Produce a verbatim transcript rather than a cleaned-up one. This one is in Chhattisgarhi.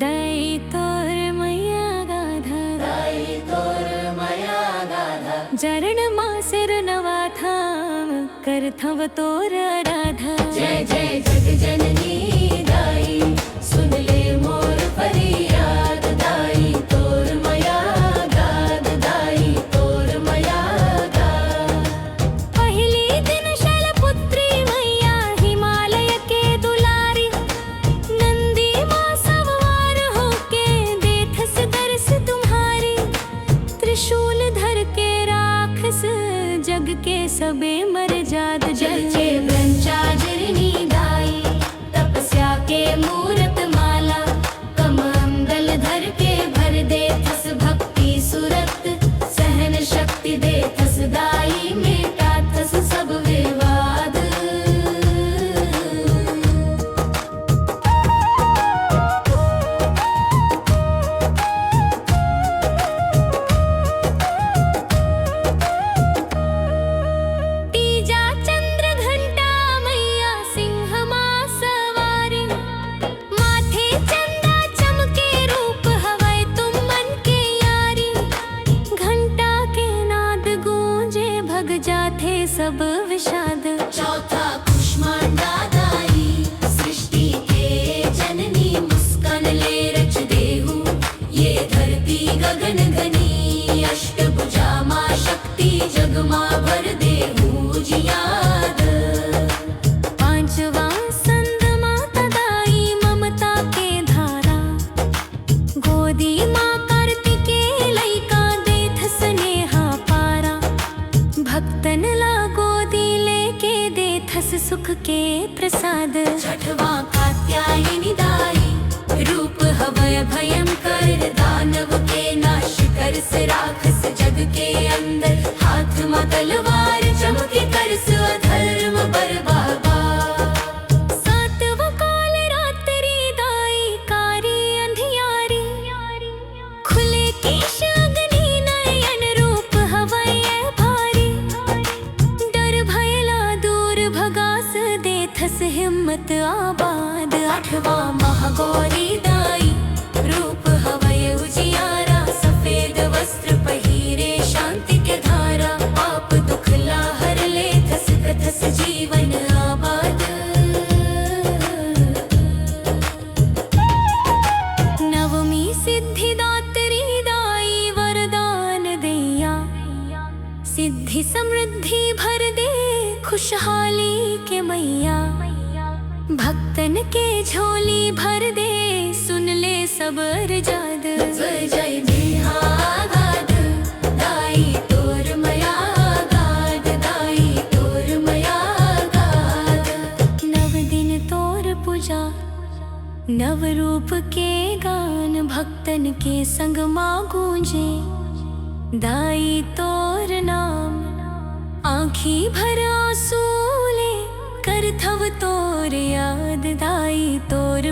दाई तोर मया गाधा, दाई तोर मया गाधा। जरन मा सिर नवा थाम, करथव तोर आराधा। जय जय जग जननी दाई, सुन ले मोर फरियाद दाई, तोर मया गाध दाई, तोर मया गाध। पहिली दिन शैलपुत्री मैया, हिमालय के दुलारी। नंदी मा सवार होके, देथस दरस तुम्हारी। त्रिशूल धर के राखस, जग के सबे मर जात। जल के ब्रह्मचारिणी दाई, तपस्या के मूरत माला। कमंडल धर के भर देथस भक्ति सुरत, सहन शक्ति देथस दाई, मेटाथस सब विवाद। तीजा चंद्र घंटा मैया सिंह मा सवारी। माथे चंदा चमके रूप हवय तुम मन के यारी। घंटा के नाद गूंजे भग जाथे सब विषाद। चौथा कुष्मांडा दाई, सृष्टि के जननी, मुस्कान ले रच देहू ये धरती गगन घनी। अष्टभुजा मा शक्ति, जग मा भर देहू जियाद। पांचवा संद माता दाई, ममता के धारा। गोदी मा कार्तिकेय लइका, देथस नेहा पारा। भक्तन ला गोदी लेके, देथस सुख के प्रसाद। छठवां कात्यायनी दाई, रूप हवय भयंकर, दानव के नाश करस, राखस जग के अंदर। हाथ मा तलवार चमके, करस अधर्म बरबाबा। सातव काल रात्रि दाई, कारी अंधियारी। खुले केश अग्नि नयन, रूप हवय भारी। डर भय ला दूर भगास, देथस हिम्मत आबाद। आठवां महागौरी दाई, रूप हवय उजियारा। सफेद वस्त्र पहिरे, शांति के धारा। पाप दुख ला हर लेथस, कथस जीवन आबाद। नवमी सिद्धिदात्री दाई, वरदान दैया। सिद्धि समृद्धि भर दे, खुशहाली के मैया। भक्तन के झोली भर दे, सुन ले सब अरजाद। जय जय नेहा गाध, दाई तोर मया गाध, दाई तोर मया गाध। नव दिन तोर पूजा, नव रूप के गान, भक्तन के संग मा गूंजे। दाई तोर नाम, आँखी भर आंसू ले, करथव तोर याद। दाई तोर